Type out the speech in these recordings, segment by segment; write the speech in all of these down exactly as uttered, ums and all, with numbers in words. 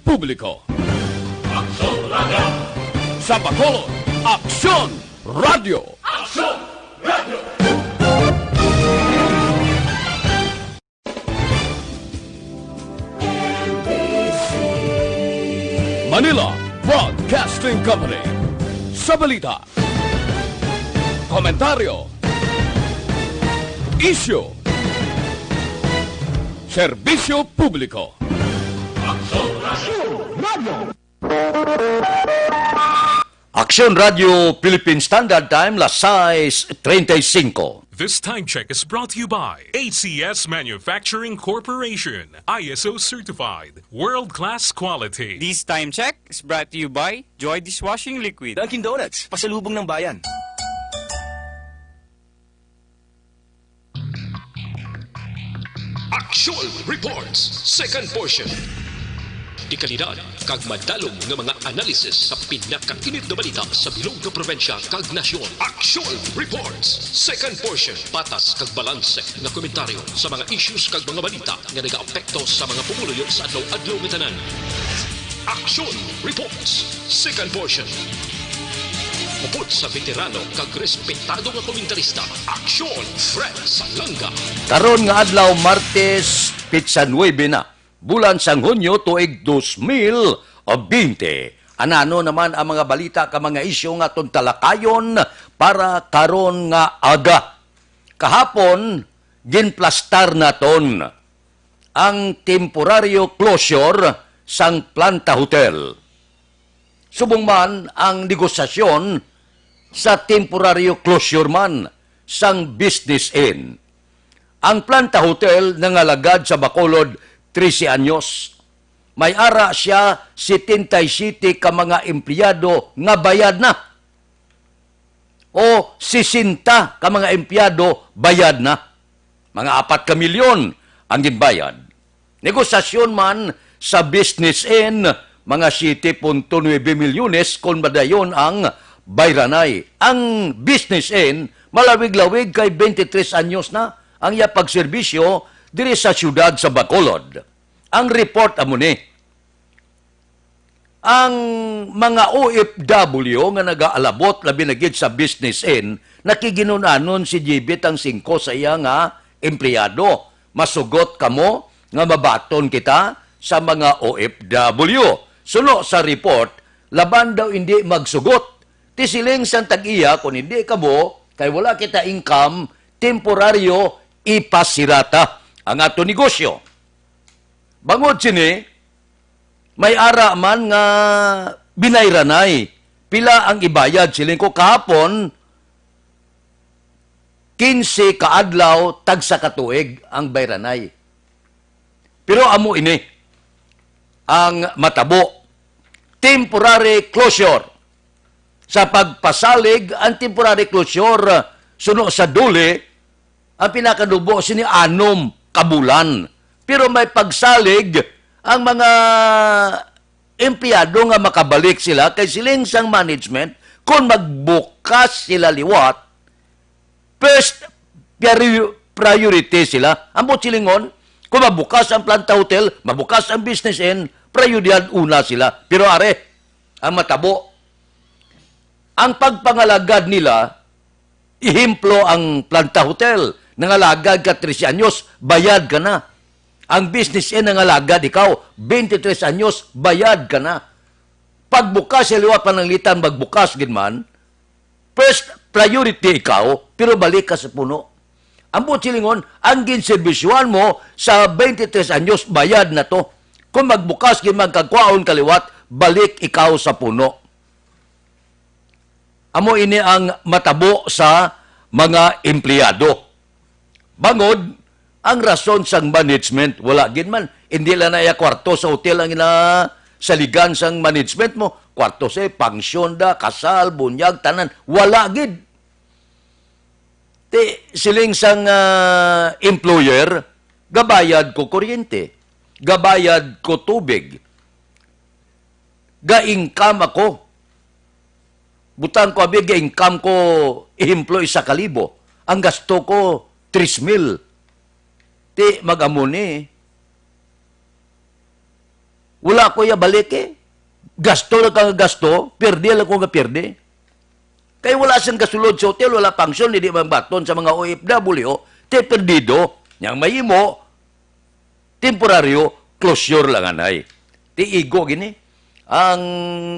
Publiko. Aksyon Radio! Sa Bacolod, Aksyon Radio! Aksyon Radio! Manila Broadcasting Company. Sa balita, komentaryo, isyu, serbisyo publiko. Aksyon Radio Philippine Standard Time, las sais treinta y cinco. This time check is brought to you by A C S Manufacturing Corporation, I S O certified, world-class quality. This time check is brought to you by Joy Dishwashing Liquid. Dunkin' Donuts, pasalubong ng bayan. Aksyon Reports, second portion. Dekalidad kag madalom nga mga analysis sa pinakainit nga balita sa bilog nga probinsya kag nasyon. Aksyon Reports, second portion. Patas kag balanse nga komentaryo sa mga issues kag mga balita nga nagaapekto sa mga pumuluyo sa adlaw-adlaw nga tanan. Aksyon Reports, second portion. Upod sa veterano kag respetado nga komentarista, Aksyon Fred Salanga. Karon nga adlaw, Martes, pitsa nuebe na, bulan sang Hunyo, tuig dos mil bente. Anano naman ang mga balita ka mga isyu nga aton talakayon para karon nga aga? Kahapon, ginplastar naton ang temporaryo closure sang Planta Hotel. Subong man ang negosasyon sa temporaryo closure man sang Business Inn. Ang Planta Hotel nangalagad sa Bacolod trese anyos. May ara sia setenta y siete ka mga empleyado nga bayad na, o sesenta ka mga empleyado bayad na. Mga apat ka milyon ang ginbayad. Negosasyon man sa Business Inn, mga siete punto nuebe milyones kon madayon ang bayranay. Ang Business Inn, malawig-lawig kay twenty-three anyos na ang iya pagserbisyo diri sa siyudad sa Bacolod. Ang report amo ni. Ang mga O F W nga nagaalabot, labi na gid sa Business Inn, nakiginun-anon si J B Tangsingko sa iya nga empleyado. "Masugot kamo nga mabaton kita sa mga O F W." Suno sa report, laban daw indi magsugot. Ti siling sang tag-iya, "Kon hindi kamo, kay wala kita income, temporaryo, ipasirata ang ato negosyo." Bangod sini, may ara man nga binayranay. Pila ang ibayad? Siling ko kahapon, kinse ka adlaw, tagsa ka tuig ang bayranay. Pero amo ini ang matabo. Temporary closure. Sa pagpasalig, ang temporary closure, suno sa DOLE, ang pinakanubo sini anom ka bulan. Pero may pagsalig ang mga empleyado nga makabalik sila kay siling sang management, kung magbukas sila liwat, first priori-, priority sila. Ang buot silingon, kung mabukas ang Planta Hotel, mabukas ang Business Inn, prioridad una sila. Pero are, ang matabo, ang pagpangalagad nila, ehemplo, ang Planta Hotel, nangalagad ka trese anyos, bayad ka na. Ang Business Inn, nangalagad ikaw, twenty-three anyos, bayad ka na. Pagbukas sa liwat pananglitan, magbukas gid man, first priority ikaw, pero balik ka sa puno. Ang buot silingon, ang ginserbisyuhan mo sa twenty-three anyos, bayad na to. Kung magbukas gid man kag kwaon ka liwat, balik ikaw sa puno. Amo ini ang matabo sa mga empleyado. Bangod, ang rason sang management, wala gid man. Hindi lang na iya kwarto sa hotel ang ginasaligan sang management mo. Kwarto sa function da, kasal, bunyag, tanan. Wala gid. Ti, siling sang, ah, employer, "Gabayad ko kuryente, gabayad ko tubig, ga-income ako." Butang ko, abi, ga-income ko, ehemplo, isa ka libo. Ang gasto ko, tres mil. Ti, mag-amo ni. Wala ko ya balik, eh. Gasto lang ka nga gasto, pierde lang ko nga pierde. Kay wala siyang gasulod sa hotel, wala pangsion, hindi man baton sa mga O F W, ti perdido. Yang mahimo, temporaryo, closure lang anay. Ti igo gini. Ang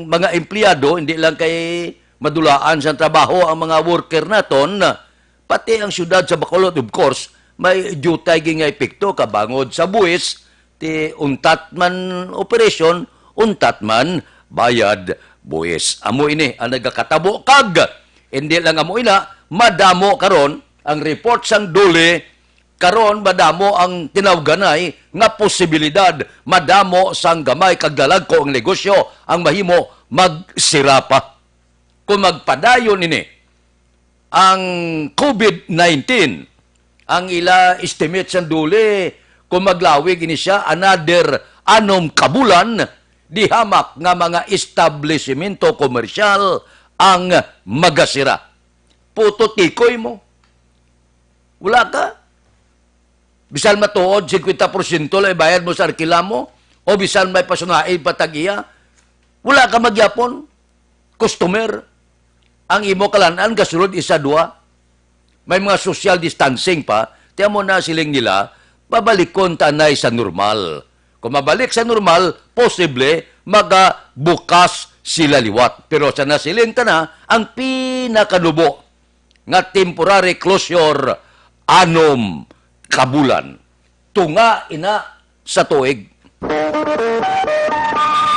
mga empleyado, hindi lang kay madulaan sa trabaho ang mga worker naton, pati ang siyudad sa Bacolod, of course, may diutay gid nga epekto kabangod sa buwis, ti untat man operasyon, untat man bayad buwis. Amo ini ang nagakatabo kag hindi lang amo ina, madamo karon ang report sang DOLE. Karon, madamo ang tinawganay nga posibilidad, madamo sang gamay kag lalagko ang negosyo ang mahimo magsira pa. Kung magpadayon ini ang COVID nineteen, ang ila estimate sang DOLE, kung maglawig ini siya, another anom ka bulan, di hamak nga mga establisimento komersyal ang magasira. Puto tikoy mo. Wala ka. Bisan matuod, singkwenta porsyento lang ibayad mo sa arkila mo, o bisan may pasungain pa tag-iya, wala ka magyapon. Customer, ang imo kalan-an, gasulod isa, dua. May mga social distancing pa, ti amo na siling nila, pabalikon ta anay sa normal. Kung mabalik sa normal, posible magabukas sila liwat. Pero sa nasiling ta na, ang pinakanubo nga temporary closure, anom ka bulan. Tunga ina sa tuig.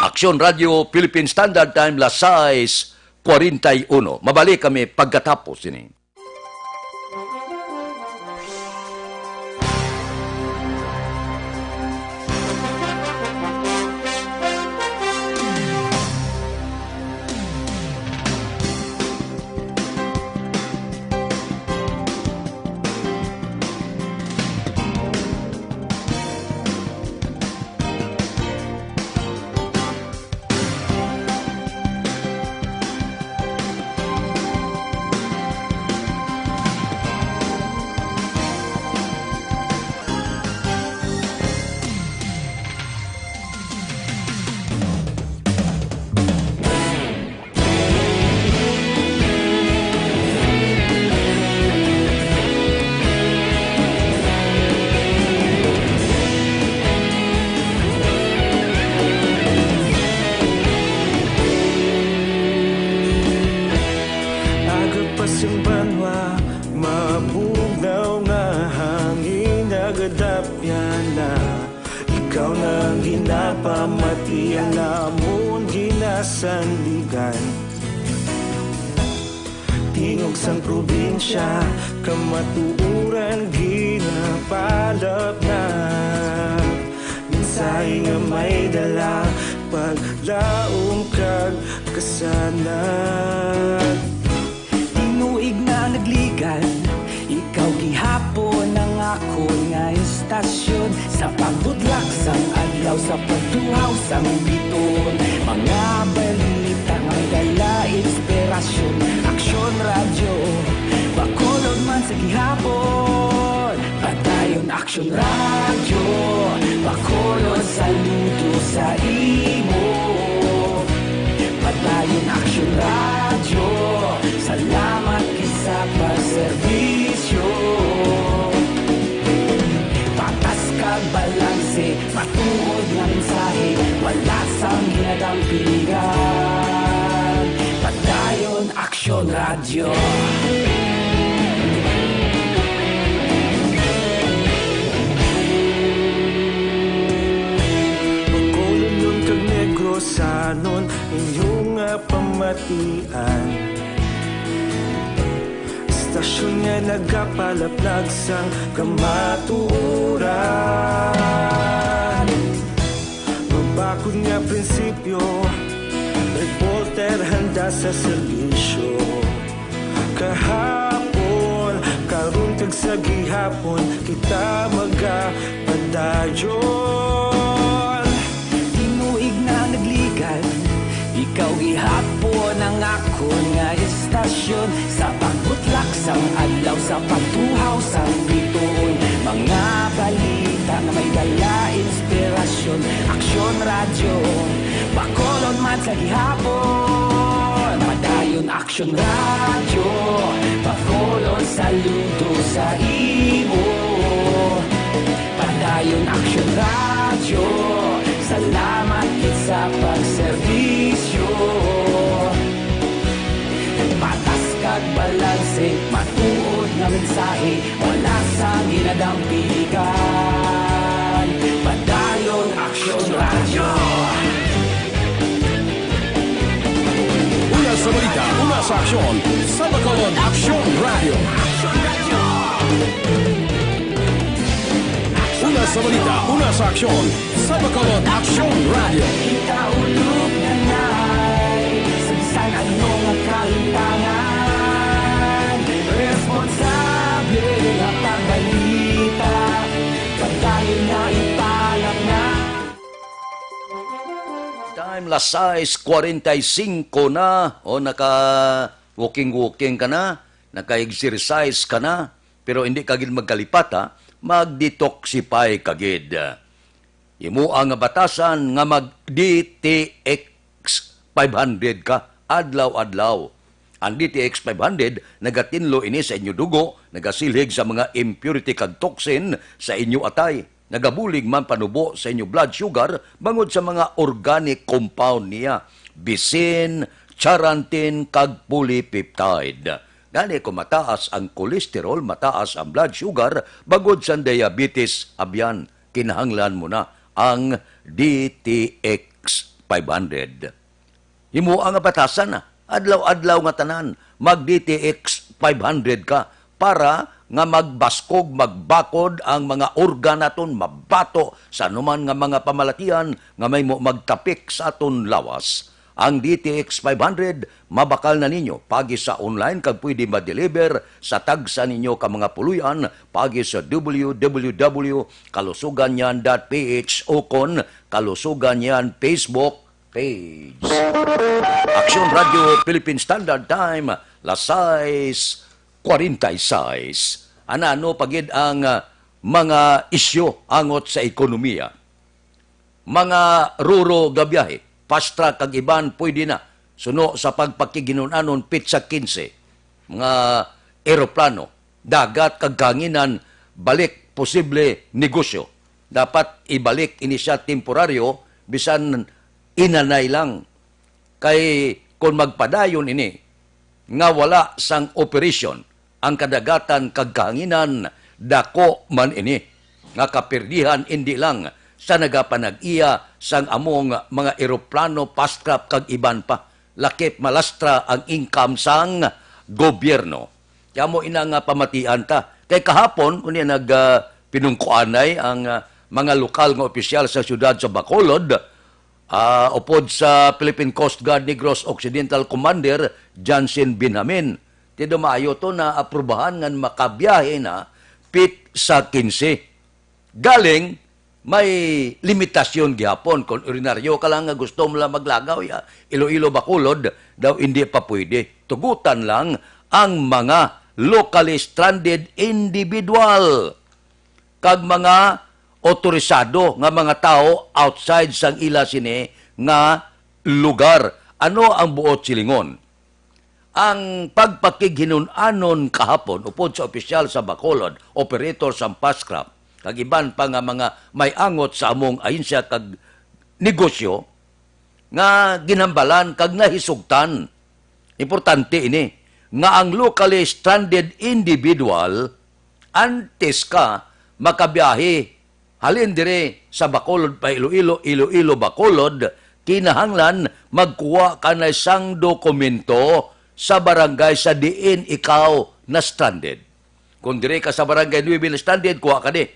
Aksyon Radio Philippine Standard Time, las sais cuarenta y uno. Mabalik kami pagkatapos ini. Aga pa sing banwa, mabugnaw nga hangin, nagadapyan na. Ikaw na ang ginapamati, ang namon ginasandigan. Tingog sang probinsya, kamatuoran ginapalapnap. Mensahe nga may dala, paglaom kag kasanag. Tinuig na nagligad, ikaw gihapon ang akon nga istasyon. Sa pagbutlak sang adlaw, sa pagtuhaw sang bituon, mga balita nga dala inspirasyon. Aksyon Radyo, Bacolod man sa gihapon. Padayon Aksyon Radyo, Bacolod, saludo sa imo. Padayon Aksyon Radyo, salamat gid sa pagserbisyo. Patas kag balanse, matuod nga mensahe, wala sang ginadampingan. Padayon Aksyon Radyo. Bacolodnon kag Negrosanon, inyo nga pamatian. Istasyon nga nagapalaplag sang kamatuoran. Mabakod nga prinsipyo, reporter handa sa serbisyo. Kahapon, karon kag sa gihapon, kita magapadayon. Tinuig na nagligad, ikaw gihapon ang akon nga istasyon. Sa pagbutlak sang adlaw, sa pagtuhaw sang bituon, mga balita Tana may dala inspirasyon, Aksyon Radyo, Bacolod man sa gihapon. Padayon Aksyon Radyo, Bacolod saludo sa imo. Padayon Aksyon Radyo, salamat gid sa pagserbisyo. Patas kag balanse, matuod nga mensahe, wala sang ginadampigan. Padayon Aksyon Radyo. Una sa balita, una sa aksyon, sa Bacolod Aksyon Radyo. Una sa balita, una sa aksyon, sa Bacolod Aksyon Radyo. Ikaulog na nay, sa bisan ano nga kahitangan, responsable nga pagbalita, pagdayon na ipalang na. Time, las sais cuarenta y cinco na, o naka-walking-walking ka na, naka-exercise ka na, pero hindi ka gid magkalipat, ha? Mag-detoxify ka gid. Imo ang batasan nga mag-D T X five hundred ka adlaw-adlaw. Ang D T X five hundred nagatinlo ini sa inyo dugo, nagasilhig sa mga impurity kag toxin sa inyo atay. Nagabulig man panubo sa inyo blood sugar bangod sa mga organic compound niya, bisin, charantin, kag polypeptide. Gani, kung mataas ang cholesterol, mataas ang blood sugar, bangod sa diabetes, abyan, kinahanglan mo na ang D T X five hundred. Himoa nga batasan na, adlaw-adlaw nga tanan, mag-D T X five hundred ka para nga magbaskog, magbakod ang mga organ naton, mabato sa anuman nga mga pamalatian nga may mo magtapik sa aton lawas. Ang D T X five hundred mabakal na ninyo pagi sa online kag pwede ma-deliver sa tagsa ninyo ka mga puloy-an pagi sa W W W kalusugan niyan dot P H o kon Kalusugan Niyan Facebook page. Aksyon Radyo Philippine Standard Time, las sais cuarenta y seis. Anano pa gid ang, ah, mga isyu angot sa ekonomiya? Mga ruro nga biyahe, fast track kag iban pwede na. Suno sa pagpakighinun-anon, petsa quince, mga eroplano, dagat kag kahanginan, balik posible negosyo. Dapat ibalik ini siya temporaryo, bisan inanay lang. Kay kon magpadayon ini nga wala sang operasyon ang kadagatan kag kahanginan, dako man ini nga kapirdihan, indi lang sa nagapanag-iya sang among mga eroplano, fast craft kag iban pa, lakip malastra ang income sang gobyerno. Kaya mo ina nga pamatian ta. Kay kahapon, kundi nag, ah, pinungkuanay ang, ah, mga lokal nga opisyal sa siyudad sa Bacolod, ah, upod sa Philippine Coast Guard Negros Occidental Commander Jansen Benjamin. Ti dumaayo to na aprubahan ngan makabiyahe na pit sa quince. Galing, may limitasyon gihapon. Kung ordinaryo ka lang nga gusto mo lang maglagaw, ya, Iloilo, Bacolod, daw hindi pa pwede. Tugutan lang ang mga locally stranded individual kag mga otorisado nga mga tawo outside sang ila sini nga lugar. Ano ang buot silingon? Ang pagpakighinun-anon kahapon upod sa opisyal sa Bacolod, operator sang fast craft, kag iban pa nga mga may angot sa among ahensya kag negosyo nga ginhambalan kag nahisugtan. Importante ini nga ang locally stranded individual, antes ka makabiyahe halin diri sa Bacolod pa Iloilo, Iloilo, Bacolod, kinahanglan magkuha ka na sang dokumento sa barangay sa diin ikaw na-stranded. Kung diri ka sa Barangay Nueve na-stranded, kuha ka ni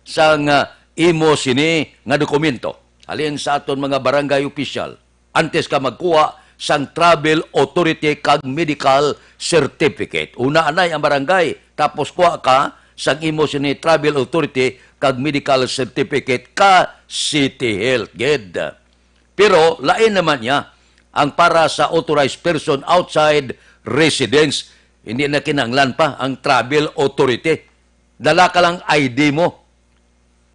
sang, ah, imo sini nga dokumento halin sa aton mga barangay opisyal. Antes ka magkuha sang travel authority kag medical certificate. Una anay ang barangay, tapos kuha ka sang imo sini travel authority kag medical certificate ka City Health gid. Pero lain naman niya ang para sa authorized person outside residence. Hindi na kinahanglan pa ang travel authority. Dala ka lang I D mo.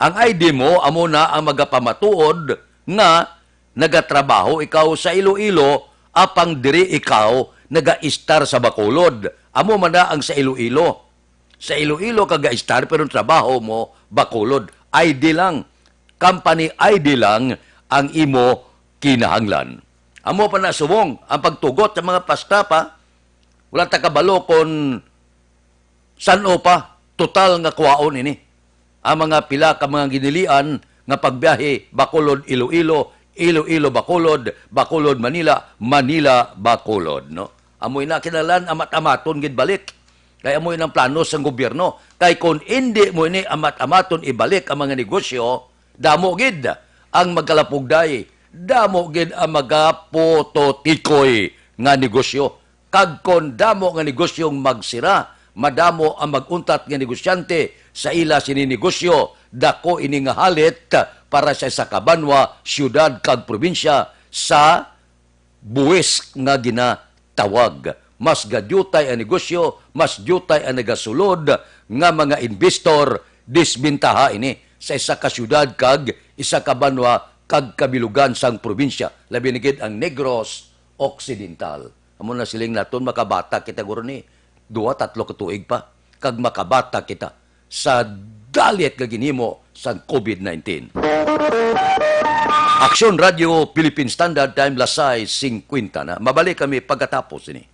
Ang I D mo amo na ang magapamatuod nga nagatrabaho ikaw sa Iloilo, apang diri ikaw nagaistar sa Bacolod. Amo man na ang sa Iloilo. Sa Iloilo ka gaistar, pero ang trabaho mo Bacolod. I D lang. Company I D lang ang imo kinahanglan. Amo pa na subong ang pagtugot sa mga pastafa. Wala ta kabalo kon san-o pa total nga kwaon ini. Ang mga pila ka mga ginilian nga pagbiyahe, Bacolod, Iloilo, Iloilo, Bacolod, Bacolod, Manila, Manila, Bacolod, no? Amoy na kinahanglan amat-amaton gid balik. Kay amoy nang plano sang gobyerno. Kay kung indi mo ini amat-amaton ibalik ang mga negosyo, damo gid ang magkalapugday, damo gid ang magaputotikoy nga negosyo. Kag kon damo nga negosyong magsira, madamo ang mag-untat nga negosyante sa ila sini negosyo, dako ini nga halit para sa isa ka banwa, siyudad, kag probinsya sa buwis nga ginatawag. Mas gadyutay ang negosyo, mas dyutay ang nagasulod nga mga investor, disbentaha ini sa isa ka siyudad kag isa ka banwa kag kabilugan sang probinsya, labi na gid ang Negros Occidental. Amo na siling naton, makabata kita guro ni duha, tatlo ka tuig pa, kag makabata kita sa dalit nga ginhimo sang COVID nineteen. Aksyon Radio Philippine Standard Time, las sais singkwenta na. Mabalik kami pagkatapos ini.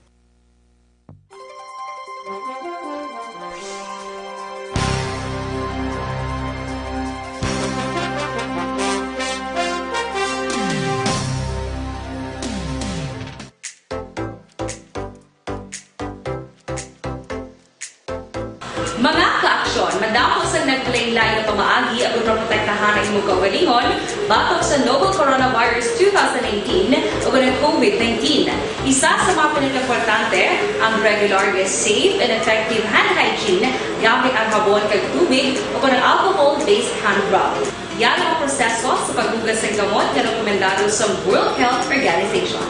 Mga kaaksyon, madamo sang naglain-lain nga pamaagi ang pagprotektahan ang imong kaugalingon batok sa novel coronavirus two thousand nineteen ug ang COVID nineteen. Isa sa mga pinakaimportante ang regular nga safe and effective hand hygiene gamit ang habon kag tubig o kon ang alcohol-based hand rub. Yara ang proseso sa paghugas sang kamot nga rekomendado sa World Health Organization.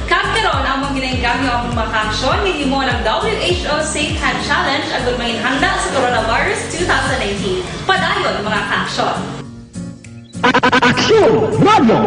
Kag karon, among ginaengganyo ang mga kaaksyon nga ginhimo ng W H O Safe Hand Challenge agud manginhanda sa coronavirus two thousand nineteen. Padayon, mga kaaksyon. Aksyon Radio.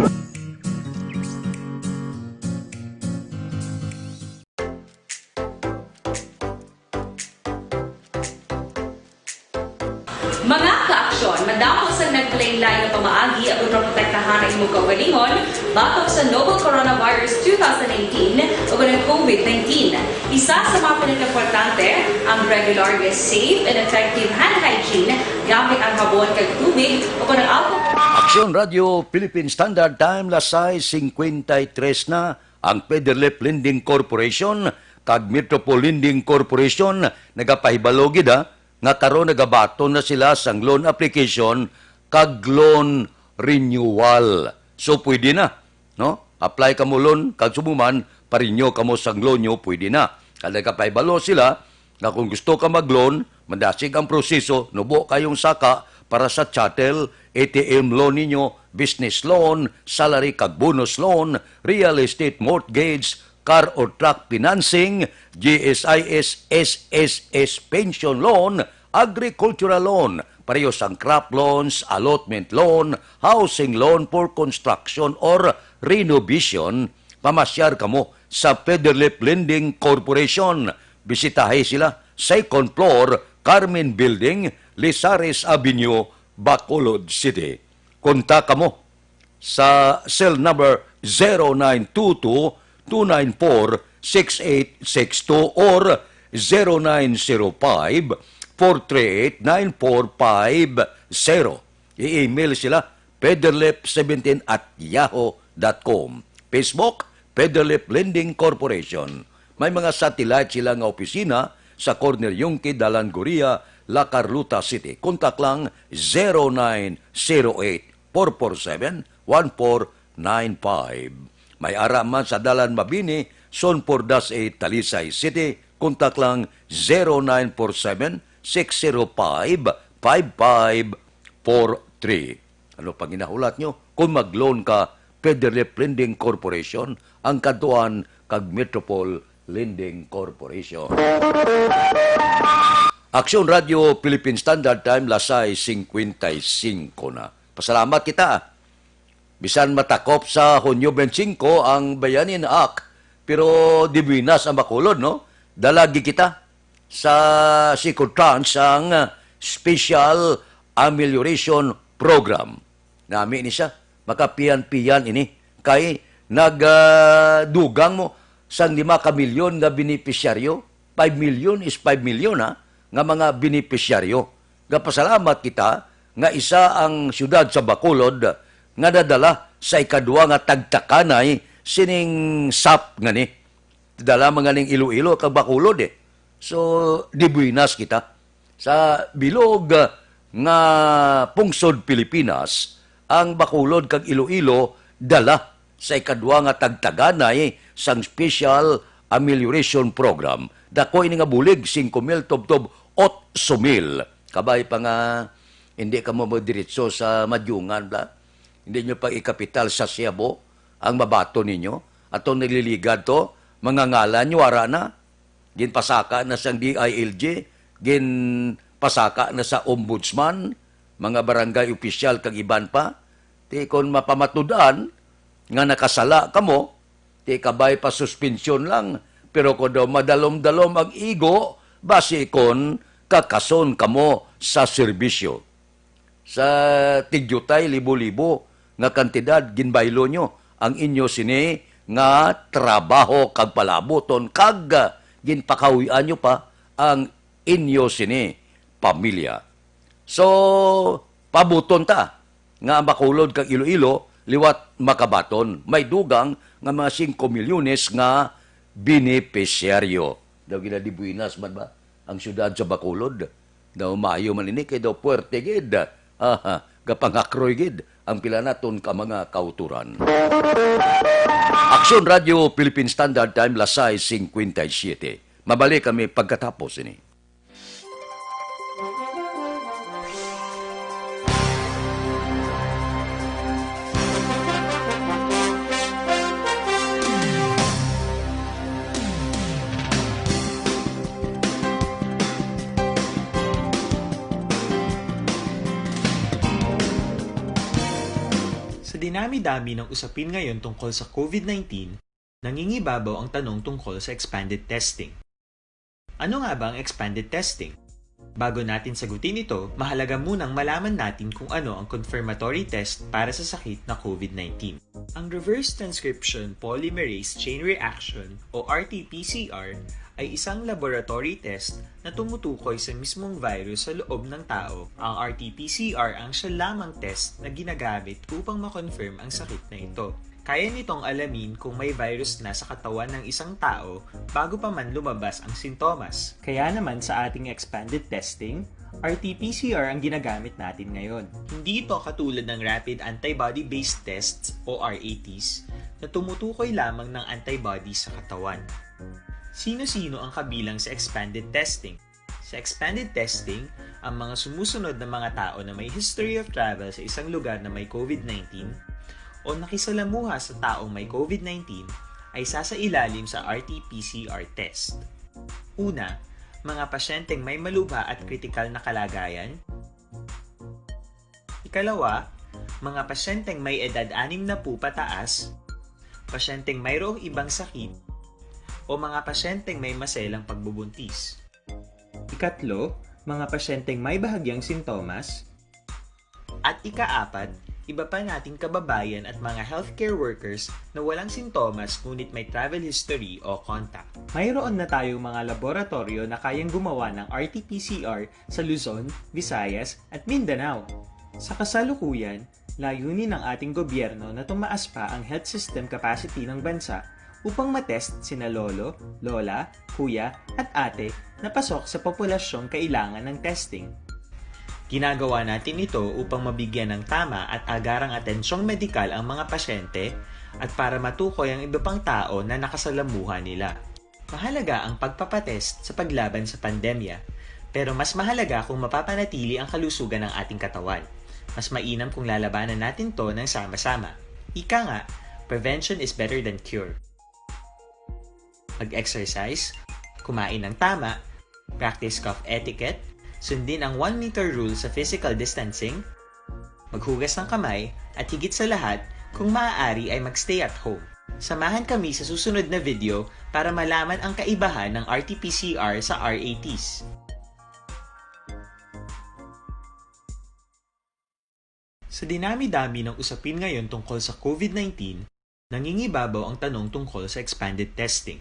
Mga kaaksyon, madamo sang naglain-lain nga pamaagi aron maprotektahan ang imong kaugalingon batok sa novel coronavirus two thousand nineteen ug ang COVID nineteen. Isa sa mga pinakaimportante ang regular nga safe and effective hand hygiene gamit ang habon kag tubig o kon ang alcohol. Aksyon Radio Philippine Standard Time, las sais singkwenta y tres na. Ang Federlip Lending Corporation kag Metropol Lending Corporation nagapahibalo gid, ha, nga karon nagabaton na sila sang loan application kag loan renewal. So, pwede na, no? Apply kamo loan, kag subong man, pa-renew kamo sang loan nyo, pwede na. Kag nagapahibalo sila nga kung gusto ka mag-loan, madasig ang proseso, nubo kayong saka para sa chattel, A T M loan ninyo, business loan, salary kag bonus loan, real estate mortgage, car or truck financing, G S I S, S S S pension loan, agricultural loan, pareho sang crop loans, allotment loan, housing loan for construction or renovation. Pamasyar kamo sa Federlip Lending Corporation. Bisitahi sila, second floor, Carmen Building, Lizares Avenue, Bacolod City. Kontak kamo sa cell number zero nine two two, two nine four, six eight six two or zero nine zero five, four three eight, nine four five zero. I-email sila, federlip seventeen at yahoo dot com. Facebook, Federlip Lending Corporation. May mga satellite sila nga opisina sa corner Yungki, Dalan Goria, La Carlota City. Kontak lang zero nine zero eight, four four seven, one four nine five. May ara man sa Dalan Mabini, Zone four dash eight, Talisay City. Kontak lang zero nine four seven, six zero five, five five four three. Ano pang ginahulat nyo? Kung mag-loan ka, Federlip Lending Corporation, ang kadtuan kag Metropol Lending Corporation. Aksyon Radio Philippine Standard Time, lasay singkwenta y singko na. Pasalamat kita. Bisan matakop sa Hunyo twenty-five ang Bayanihan Act, pero de buenas ang Bacolod, no? Dalagi kita sa second tranche sang, ah, Special Amelioration Program. Nami ni siya, makapiyan-piyan ini. Kay nagdugang mo sang lima ka milyon nga benepisyaryo. Five million is five million, ha, nga mga benepisyaryo. Gapasalamat kita nga isa ang siyudad sa Bacolod nga nadala sa ikadua nga tagtakanay sining sap ngani. Dala man ganing Iloilo kag Bacolod, eh. So, de buenas kita. Sa bilog, ah, nga pungsod Pilipinas, ang Bacolod kag Iloilo dala sa ikadua nga tagtaganay sang Special Amelioration Program. Dako ini nga bulig, singko mil tubtob otso mil. Kabay pa nga hindi kamo madiretso sa Madiungan, bla. Hindi nyo pa ikapital sa Siabo ang mabaton ninyo. Atong nagliligad to, mga ngalan nyo, ara na. Ginpasaka na sang D I L G, ginpasaka na sa ombudsman, mga barangay opisyal kag iban pa. Ti kon mapamatud-an nga nakasala kamo, ti kabay pa suspensyon lang. Pero kon daw madalom-dalom ang igo, basi kon kakason kamo sa serbisyo. Sa tigyutay libo-libo nga kantidad, ginbaylo nyo ang inyo sini nga trabaho kag palabuton, kag ginpakahuy-an nyo pa ang inyo sini pamilya. So, pabuton ta nga ang Bacolod kag Iloilo liwat makabaton. May dugang nga mga singko milyones nga benepisyaryo. Daw gina de buenas man ba ang siyudad sa Bacolod? Daw maayo man ini kay daw puwerte gid. Aha, gapangakroy gid ang pila naton ka mga kauturan. Aksyon Radio Philippine Standard Time, las sais singkwenta y siyete. Mabalik kami pagkatapos ini. Sa dinami-dami ng usapin ngayon tungkol sa COVID nineteen, nangingibabaw ang tanong tungkol sa expanded testing. Ano nga ba ang expanded testing? Bago natin sagutin ito, mahalaga munang malaman natin kung ano ang confirmatory test para sa sakit na COVID nineteen. Ang reverse transcription polymerase chain reaction o R T P C R ay isang laboratory test na tumutukoy sa mismong virus sa loob ng tao. Ang R T P C R ang siya lamang test na ginagamit upang ma-confirm ang sakit na ito. Kaya nitong alamin kung may virus na sa katawan ng isang tao bago pa man lumabas ang sintomas. Kaya naman sa ating expanded testing, R T P C R ang ginagamit natin ngayon. Hindi ito katulad ng rapid antibody-based tests o R A Ts na tumutukoy lamang ng antibody sa katawan. Sino-sino ang kabilang sa expanded testing? Sa expanded testing, Ang mga sumusunod na mga tao na may history of travel sa isang lugar na may COVID nineteen o nakisalamuha sa taong may COVID nineteen ay sasailalim sa R T P C R test. Una, mga pasyenteng may malubha at kritikal na kalagayan. Ikalawa, mga pasyenteng may edad anim na po pataas, pasyenteng mayroong ibang sakit, o mga pasyenteng may maselang pagbubuntis. Ikatlo, mga pasyenteng may bahagyang sintomas. At ikaapat, iba pa nating kababayan at mga healthcare workers na walang sintomas ngunit may travel history o contact. Mayroon na tayong mga laboratoryo na kayang gumawa ng R T P C R sa Luzon, Visayas, at Mindanao. Sa kasalukuyan, layunin ng ating gobyerno na tumaas pa ang health system capacity ng bansa upang matest sina lolo, lola, kuya, at ate na pasok sa populasyong kailangan ng testing. Ginagawa natin ito upang mabigyan ng tama at agarang atensyong medikal ang mga pasyente at para matukoy ang iba pang tao na nakasalamuha nila. Mahalaga ang pagpapatest sa paglaban sa pandemya, pero mas mahalaga kung mapapanatili ang kalusugan ng ating katawan. Mas mainam kung lalabanan natin to ng sama-sama. Ika nga, prevention is better than cure. Mag-exercise, kumain ng tama, practice cough etiquette, sundin ang one meter rule sa physical distancing, maghugas ng kamay, at higit sa lahat, kung maaari ay mag-stay at home. Samahan kami sa susunod na video para malaman ang kaibahan ng R T P C R sa R A Ts. Sa dinami-dami ng usapin ngayon tungkol sa COVID nineteen, nangingibabaw ang tanong tungkol sa expanded testing.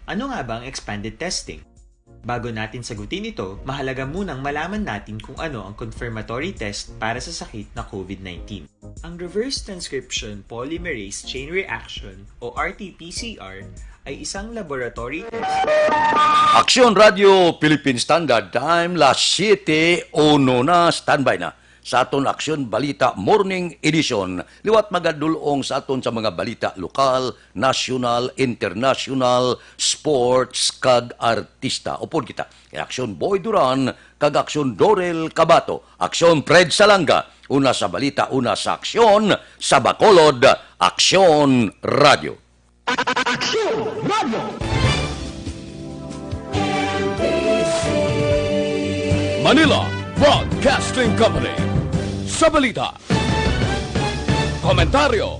Ano nga ba ang expanded testing? Bago natin sagutin ito, mahalaga munang malaman natin kung ano ang confirmatory test para sa sakit na COVID nineteen. Ang reverse transcription polymerase chain reaction o R T P C R ay isang laboratory test. Aksyon Radio Philippine Standard Time, las siete uno na, standby na sa aton Aksyon Balita Morning Edition. Liwat magadulong sa aton sa mga balita lokal, nasyonal, internasyonal, sports, kag artista. Upod kita kay Aksyon Boy Duran kag Aksyon Dorel Cabato, Aksyon Fred Salanga, una sa balita, una sa aksyon, sa Bacolod, Aksyon Radio. Aksyon Radio. Manila Broadcasting Company. Sa balita, komentaryo,